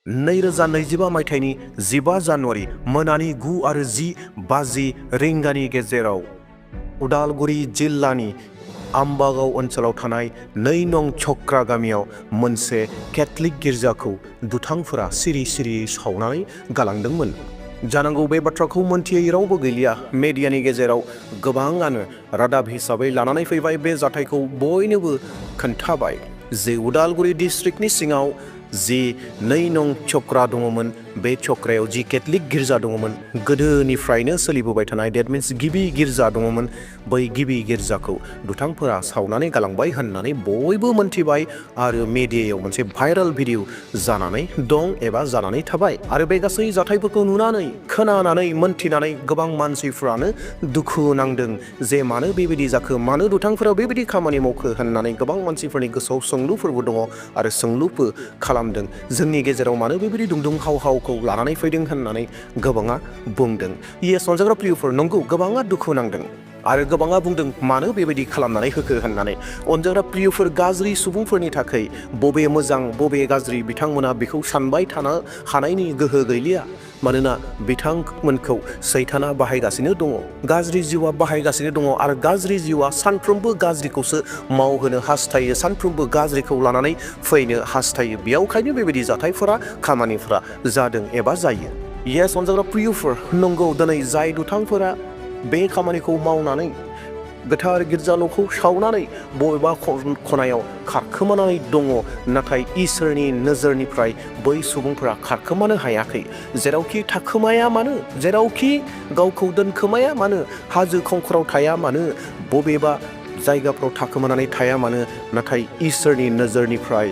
2025 मायथाइनि 15 जानुवारि मोनानि 9 आरो 10 बाजि रिंगानि गेजेराव उदालगुरि जिल्लानि आम्बागाव ओनसोलाव थानाय 2 नं चक्रा गामियाव मोनसे केथलिक गिर्जाखौ दुथांफोरा सिरि सिरि सावनानै गालांदोंमोन। जानांगौ बे बाथ्राखौ मोनथियै रावबो गैलिया। मेडियानि गेजेराव गोबाङानो रादाब हिसाबै लानानै फैबाय। बे जाथायखौ बयनोबो खोन्थाबाय जे उदालगुरि डिस्ट्रिक्टनि सिङाव जि 2 नं चक्रा दङमोन, बे चक्रायाव जि केथलिक गिर्जा दङमोन, गोदोनिफ्रायनो सोलिबोबाय थानाय, डेट मिन्स गिबि गिर्जा दङमोन, बै गिबि गिर्जाखौ दुथांफोरा सावनानै गालांबाय होननानै बयबो मोनथिबाय आरो मेडियायाव मोनसे भाइरेल भिडिअ जानानै दं एबा जानानै थाबाय। आरो बे गासै जाथायफोरखौ नुनानै खोनानानै मोनथिनानै गोबां मानसिफ्रानो दुखु नांदों जे मानो बेबायदि जाखो, मानो दुथांफोरा बेबायदि खामानि मावखो होननानै गोबां मानसिफोरनि गोसोआव सोंलुफोरबो दङ आरो सोंलुबो खालामदों। जोंनि गेजेराव मानो बेबायदि दुंदुं हाव हावखौ लानानै फैदों होननानै गोबाङा बुंदों। येस अनजाग्रा प्रियफोर, नंगौ गोबाङा दुखु नांदों आरो गोबाङा बुंदों मानो बेबायदि खालामनानै होखो होननानै। अनजाग्रा प्रियफोर, गाज्रि सुबुंफोरनि थाखाय बबे मोजां बबे गाज्रि बिथांमोना बेखौ सानबाय थानो हानायनि गोहो गैलिया। मानोना बिथांमोनखौ सैताना बाहायगासिनो दङ, गाज्रि जिउआ बाहायगासिनो दङ आरो गाज्रि जिउआ सानफ्रोमबो गाज्रिखौसो मावहोनो हास्थायो, सानफ्रोमबो गाज्रिखौ लानानै फैनो हास्थायो। बेयावखायनो बेबायदि जाथायफोरा खामानिफोरा जादों एबा जायो। येस अनजाग्रा प्रियफोर, नंगौ दिनै जाय दुथांफोरा बे खामानिखौ मावनानै गोथार गिर्जा न'खौ सावनानै बबेबा खनायाव खारखोमानानै दङ, नाथाय इसोरनि नोजोरनिफ्राय बै सुबुंफोरा खारखोमानो हायाखै। जेरावखि थाखोमाया मानो, जेरावखि गावखौ दोनखोमाया मानो, हाजो खंखराव थाया मानो, बबेबा जायगाफ्राव थाखोमानानै थाया मानो, नाथाय इसोरनि नोजोरनिफ्राय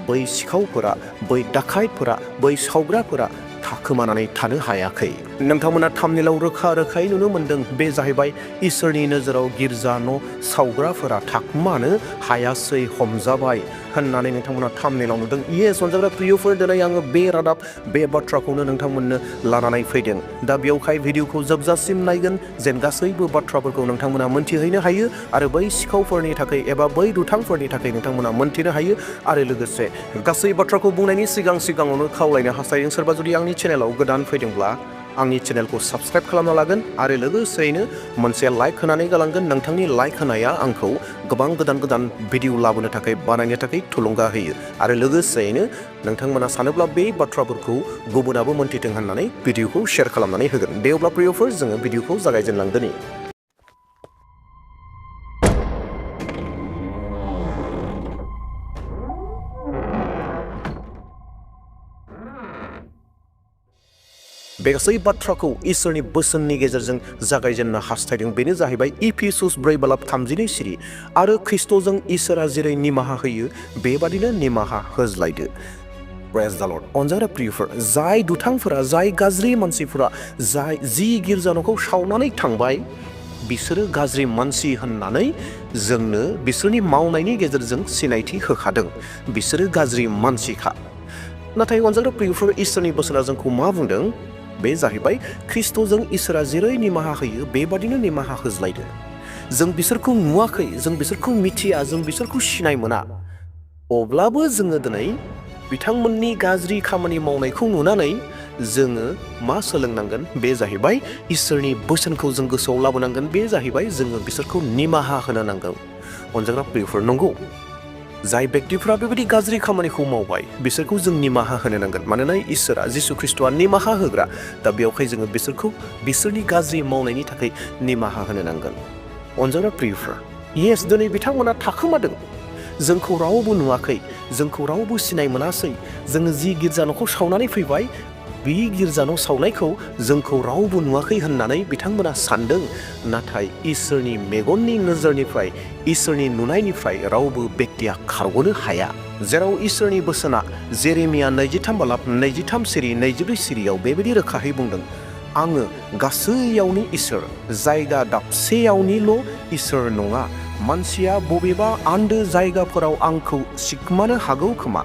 बै सिखावफोरा, बै दाखाइतफोरा, बै सावग्राफोरा थाखोमानानै थानो हायाखै। नोंथांमोना थाम्बनेइलाव रोखा रोखायै नुनो मोनदों, बे जाहैबाय इसोरनि नोजोराव गिर्जा न' सावग्राफोरा थाखोमानो हायासै, हमजाबाय होननानै नोंथांमोना थाम्बनेइलाव नुदों। येस अनजाग्रा प्रियफोर, दिनै आङो बे रादाब, बे बाथ्राखौनो नोंथांमोननो लानानै फैदों। दा बेयावहाय भिडिअखौ जोबजासिम नायगोन जेन गासैबो बाथ्राफोरखौ नोंथांमोना मोनथिहैनो हायो आरो बै सिखावफोरनि थाखाय एबा बै दुथांफोरनि थाखाय नोंथांमोना मोनथिनो हायो। आरो लोगोसे गासै बाथ्राखौ बुंनायनि सिगाङावनो खावलायनो हास्थायदों, सोरबा जुदि आंनि चेनेलाव गोदान फैदोंब्ला आंनि चेनेलखौ साबस्क्राइब खालामना लागोन आरो लोगोसेयैनो मोनसे लाइक होनानै गालांगोन। नोंथांनि लाइक होनाया आंखौ गोबां गोदान भिडिअ लाबोनो थाखाय, बानायनो थाखाय थुलुंगा होयो। आरो लोगोसेयैनो नोंथांमोना सानोब्ला बे बाथ्राफोरखौ गुबुनाबो मोनथिथों होननानै भिडिअखौ शेयार खालामनानै होगोन। दे अब्ला प्रियफोर, जोङो भिडिअखौ जागायजेनलांदोनि। बे गासै बाथ्राखौ इसोरनि बोसोननि गेजेरजों जागायजेननो हास्थायदों। बेनो जाहैबाय इफिसुस 4:32 सिरि, आरो ख्रिस्ट'जों इसोरा जेरै निमाहा होयो बेबादिनो निमाहा होज्लायदो। प्रेज द लर्ड। अनजाग्रा प्रियफोर, जाय दुथांफोरा, जाय गाज्रि मानसिफोरा जि गिर्जा न'खौ सावनानै थांबाय, बिसोरो गाज्रि मानसि होननानै जोंनो बिसोरनि मावनायनि गेजेरजों सिनायथि होखादों। बिसोरो गाज्रि मानसिखा। नाथाय अनजाग्रा प्रियफोर, इसोरनि बोसोना जोंखौ मा बुंदों? बे जाहैबाय ख्रिस्ट'जों इसोरा जेरै निमाहा होयो बेबादिनो निमाहा होज्लायदो। जों बिसोरखौ नुवाखै, जों बिसोरखौ मिथिया, जों बिसोरखौ सिनाय मोना, अब्लाबो जोङो दिनै बिथांमोननि गाज्रि खामानि मावनायखौ नुनानै जोङो मा सोलोंनांगोन? बे जाहैबाय इसोरनि बोसोनखौ जों गोसोआव लाबोनांगोन। बे जाहैबाय जोङो बिसोरखौ निमाहा होनो नांगौ। अनजाग्रा प्रियफोर, नंगौ जाय बेक्तिफ्रा बेबायदि गाज्रि खामानिखौ मावबाय बिसोरखौ जों निमाहा होनो नांगोन। मानोना इसोरा, जिसु ख्रिस्ट'आ निमाहा होग्रा। दा बेयावहाय जोङो बिसोरखौ बिसोरनि गाज्रि मावनायनि थाखाय निमाहा होनो नांगोन। अनजाग्रा प्रियफोर, येस दिनै बिथांमोना थाखोमादों, जोंखौ रावबो नुवाखै, जोंखौ रावबो सिनाय मोनासै। जोङो जि गिर्जा न'खौ सावनानै फैबाय, बे गिर्जा न' सावनायखौ जोंखौ रावबो नुवाखै होननानै बिथांमोना सानदों। नाथाय इसोरनि मेगननि नोजोरनिफ्राय, इसोरनि नुनायनिफ्राय रावबो बेक्तिया खारग'नो हाया। जेराव इसोरनि बोसोना जेरेमिया 23:23 सिरि 24 सिरियाव बेबायदि रोखायै बुंदों, आङो गासैयावनि इसोर, जायगा दाबसेयावनिल' इसोर नङा। मानसिया बबेबा आन्दो जायगाफोराव आंखौ सिखमानो हागौ खोमा,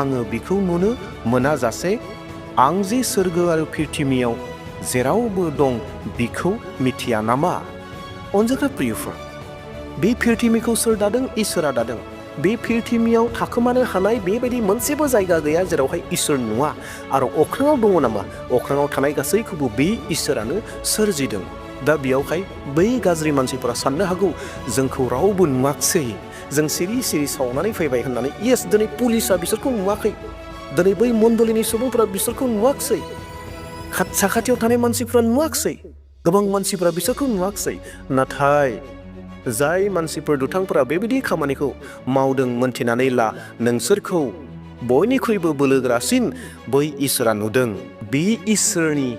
आङो बिखौ नुनो मोनाजासे आं जे सोरगो आरो पृथिबियाव जेरावबो दं बिखौ मिथिया नामा? अनजाग्रा प्रियफोर, बे पृथिबिखौ सोर दादों? इसोरा दादों। बे प्रिथिबियाव थाखोमानो हानाय बेबायदि मोनसेबो जायगा गैया जेरावहाय इसोर नुवा आरो अख्राङाव दङ नामा अख्राङाव थानाय गासैखौबो बे इसोरानो सोरजिदों दा बेयावहाय बै गाज्रि मानसिफोरा साननो हागौ जोंखौ रावबो नुवाखसै जों सिरि सिरि सावनानै फैबाय होननानै येस दिनै पुलिसा बिसोरखौ नुवाखै दिनै बै मण्डलिनि सुबुंफोरा बिसोरखौ नुवाखसै साखाथियाव थानाय मानसिफोरा नुवाखसै गोबां मानसिफोरा बिसोरखौ नुवाखसै नाथाय जाय मानसिफोर दुथांफोरा बेबायदि खामानिखौ मावदों मोनथिनानै ला नोंसोरखौ बयनिख्रुइबो बोलोगोरासिन बै इसोरा नुदों बे इसोरनि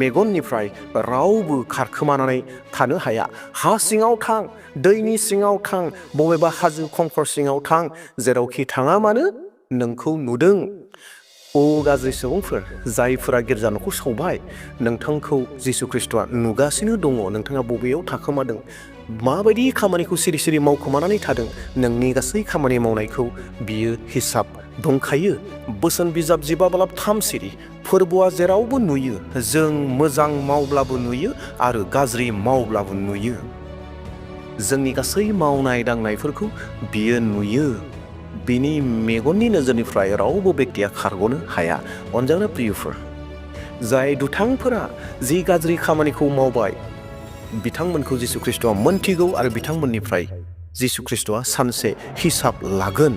मेगननिफ्राय रावबो खारखोमानानै थानो हाया हा सिङाव थां दैनि सिङाव थां बबेबा हाजो खंखर सिङाव थां जेरावखि थाङा मानो नोंखौ नुदों ओ गाज्रि सुबुंफोर जायफोरा गिर्जा न'खौ सावबाय नोंथांखौ जिसु ख्रिस्ट'आ नुगासिनो दङ नोंथाङा बबेयाव थाखोमादों माबायदि खामानिखौ सिरि सिरि मावखोमानानै थादों नोंनि गासै खामानि मावनायखौ बियो हिसाब दंखायो बोसोन बिजाब 15:3 सिरि फोरबोआ जेरावबो नुयो जों मोजां मावब्लाबो नुयो आरो गाज्रि मावब्लाबो नुयो जोंनि गासै मावनाय दांनायफोरखौ बियो नुयो बिनि मेगननि नोजोरनिफ्राय रावबो बेक्तिया खारग'नो हाया अनजाग्रा प्रियफोर जाय दुथांफोरा जि गाज्रि खामानिखौ मावबाय बिथांमोनखौ जिसु ख्रिस्ट'आ मोनथिगौ आरो बिथांमोननिफ्राय जिसु ख्रिस्ट'आ सानसे हिसाब लागोन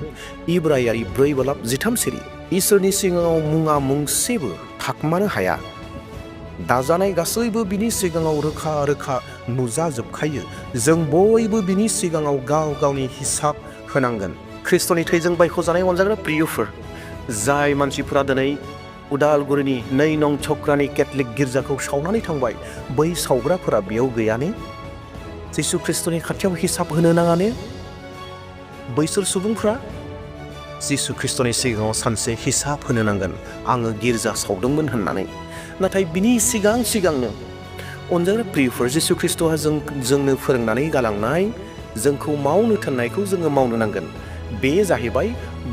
इब्रायारि 4:13 सिरि इसोरनि सिगाङाव मुङा मुंसेबो थाखोमानो हाया दाजानाय गासैबो बिनि सिगाङाव रोखा रोखा नुजाजोबखायो जों बयबो बिनि सिगाङाव गाव गावनि हिसाब होनांगोन ख्रिस्ट'नि थैजों बायख'जानाय अनजाग्रा प्रियफोर जाय मानसिफोरा दिनै उदालगुरिनि 2 नं चक्रानि केथलिक गिर्जाखौ सावनानै थांबाय बै सावग्राफोरा बेयाव गैयाने जिसु ख्रिस्ट'नि खाथियाव हिसाब होनो नाङाने बैसोर सुबुंफ्रा जिसु ख्रिस्ट'नि सिगाङाव सानसे हिसाब होनो नांगोन आङो गिर्जा सावदोंमोन होननानै नाथाय बिनि सिगांनो अनजाग्रा प्रियफोर जिसु ख्रिस्ट'आ जोंनो फोरोंनानै गालांनाय जोंखौ मावनो थिननायखौ जोङो मावनो नांगोन बे जाहैबाय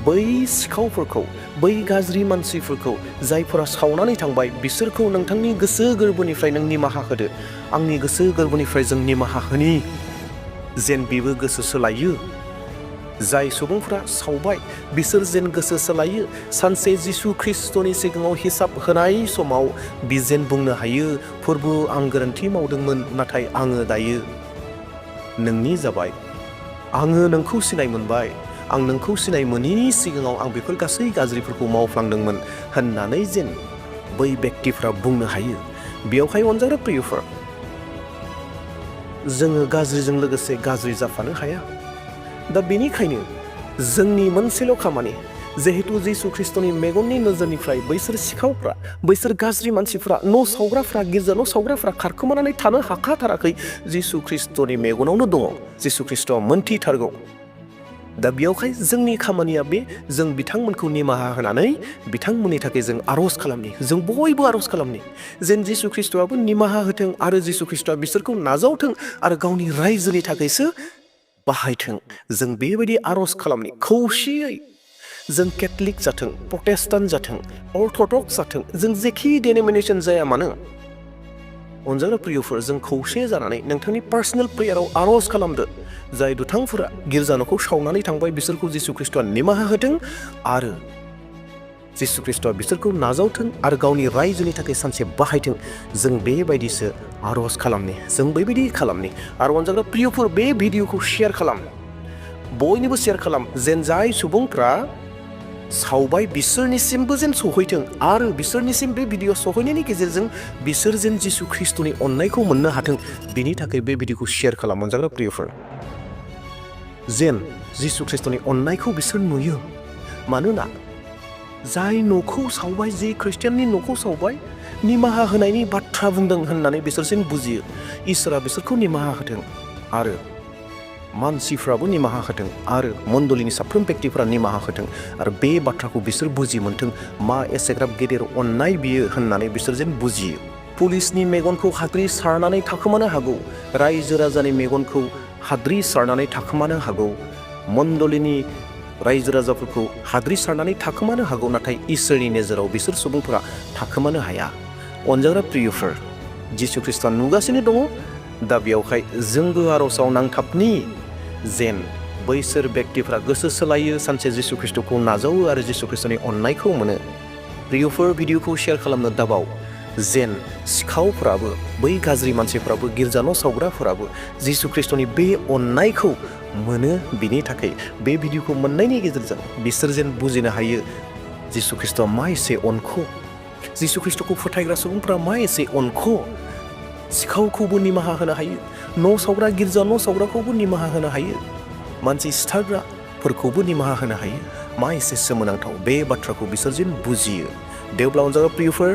बै सिखावफोरखौ बै गाज्रि मानसिफोरखौ जायफोरा सावनानै थांबाय बिसोरखौ नोंथांनि गोसो गोरबोनिफ्राय नों निमाहा होदो आंनि गोसो गोरबोनिफ्राय जों निमाहा होनि जेन बेबो गोसो सोलायो जाय सुबुंफोरा सावबाय बिसोर जेन गोसो सोलायो सानसे जिसु ख्रिस्ट'नि सिगाङाव हिसाब होनाय समाव बिजेन बुंनो हायो फोरबो आं गोरोन्थि मावदोंमोन नाथाय आङो दायो नोंनि जाबाय आङो नोंखौ सिनाय मोनबाय आं नोंखौ सिनाय मोनैनि सिगाङाव आं बेफोर गासै गाज्रिफोरखौ मावफ्लांदोंमोन होननानै जेन बै बेक्तिफ्रा बुंनो हायो बेयावहाय अनजाग्रा प्रियफोर जोङो गाज्रिजों लोगोसे गाज्रि जाफानो हाया दा बेनिखायनो जोंनि मोनसेल' खामानि जिहेतु जिसु ख्रिस्ट'नि मेगननि नोजोरनिफ्राय बैसोर सिखावफ्रा बैसोर गाज्रि मानसिफ्रा न' सावग्राफ्रा गिर्जा न' सावग्राफ्रा खारखोमानानै थानो हाखाथाराखै जिसु ख्रिस्ट'नि मेगनावनो दङ जिसु ख्रिस्ट'आ मोनथिथारगौ दा बेयावहाय जोंनि खामानिया बे जों बिथांमोनखौ निमाहा होनानै बिथांमोननि थाखाय जों आर'ज खालामनि जों बयबो आर'ज खालामनि जेन जिसु ख्रिस्ट'आबो निमाहा होथों आरो जिसु ख्रिस्ट'आ बिसोरखौ नाजावथों आरो गावनि रायजोनि थाखायसो बाहायथों जों बेबायदि आर'ज खालामनि खौसेयै जों केथलिक जाथों प्रटेस्टान्ट जाथों अर्थ'डक्स जाथों जों जेखि डेनोमिनेसन जाया मानो अनजाग्रा प्रियफोर जों खौसे जानानै नोंथांनि पार्सनेल प्रेयाराव आर'ज खालामदो जाय दुथांफोरा गिर्जा न'खौ सावनानै थांबाय बिसोरखौ जिसु ख्रिस्ट'आ निमाहा होथों आरो जिसु ख्रिस्ट'आ बिसोरखौ नाजावथों आरो गावनि रायजोनि थाखाय सानसे बाहायथों जों बेबायदिसो आर'ज खालामनि जों बेबायदि खालामनि आरो अनजाग्रा प्रियफोर बे भिडिअखौ शेयार खालाम बयनिबो शेयार खालाम जेन जाय सुबुंफ्रा सावबाय बिसोरनिसिमबो जेन सहैथों आरो बिसोरनिसिम बे भिडिअ सहैनायनि गेजेरजों बिसोर जेन जिसु ख्रिस्ट'नि अननायखौ मोननो हाथों बिनि थाखाय बे भिडिअखौ शेयार खालाम अनजाग्रा प्रियफोर जेन जिसु ख्रिस्ट'नि अननायखौ बिसोर नुयो मानोना जाय न'खौ सावबाय जे ख्रिस्टियाननि न'खौ सावबाय निमाहा होनायनि बाथ्रा बुंदों होननानै बिसोरसिम बुजियो इसोरा बिसोरखौ निमाहा होथों आरो मानसिफ्राबो निमाहा होथों आरो मण्डलिनि साफ्रोम बेक्तिफ्रा निमाहा होथों आरो बे बाथ्राखौ बिसोर बुजि मोनथों मा एसेग्राब गेदेर अननाय बियो होननानै बिसोर जेन बुजियो पुलिसनि मेगनखौ हाद्रि सारनानै थाखोमानो हागौ रायजो राजानि मेगनखौ हाद्रि सारनानै थाखोमानो हागौ मण्डलिनि रायजो राजाफोरखौ हाद्रि सारनानै थाखोमानो हागौ नाथाय इसोरनि नोजोराव बिसोर सुबुंफोरा थाखोमानो हाया अनजाग्रा प्रियफोर जिसु ख्रिस्ट'आ नुगासिनो दङ दा बेयावहाय जोंबो आर'जआव नांथाबनि जेन बैसोर व्यक्तिफ्रा गोसो सोलायो सानसे जिसु ख्रिस्टखौ नाजावो आरो जिसु ख्रिस्टनि अननायखौ मोनो। प्रियफोर भिडिअखौ शेयार खालामनो दाबाव जेन सिखावफोराबो बै गाज्रि मानसिफ्राबो गिर्जा न' सावग्राफोराबो जिसु ख्रिस्टनि बे अननायखौ मोनो। बिनि थाखाय बे भिडिअखौ मोननायनि गेजेरजों बिसोर जेन बुजिनो हायो जिसु ख्रिस्टआ मा एसे अनख', जिसु ख्रिस्टखौ फोथायग्रा सुबुंफ्रा मा एसे अनख', सिखावखौबो निमाहा होनो हायो, न' सावग्रा गिर्जा न' सावग्राखौबो निमाहा होनो हायो, मानसि सिथारग्राफोरखौबो निमाहा होनो हायो। मा एसे सोमोनांथाव बे बाथ्राखौ बिसोर जेन बुजियो। देवब्ला अनजाग्रा प्रियफोर,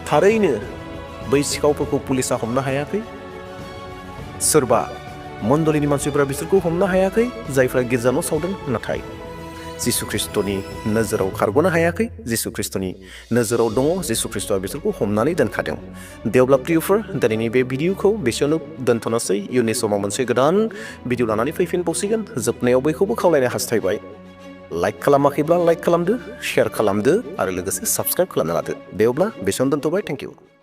थारैनो बै सिखावफोरखौ पुलिसा हमनो हायाखै, सोरबा मण्डलिनि मानसिफोरा बिसोरखौ हमनो हायाखै जायफ्रा गिर्जा न' सावदों, नाथाय जिसु ख्रिस्टनि नोजोराव खारग'नो हायाखै। जिसु ख्रिस्टनि नोजोराव दङ, जिसु ख्रिस्टआ बिसोरखौ हमनानै दोनखादों। देवब्ला प्रियफोर, दिनैनि बे भिडिअखौ बेसेयावनो दोनथ'नोसै। इयुननि समाव मोनसे गोदान भिडिअ लानानै फैफिनबावसिगोन। जोबनायाव बयखौबो खावलायनो हास्थायबाय, लाइक खालामाखैब्ला लाइक खालामदो, शेयार खालामदो आरो लोगोसे साबस्क्राइब खालामना लादो। देवब्ला बेसेयावनो दोनथ'बाय। Thank you.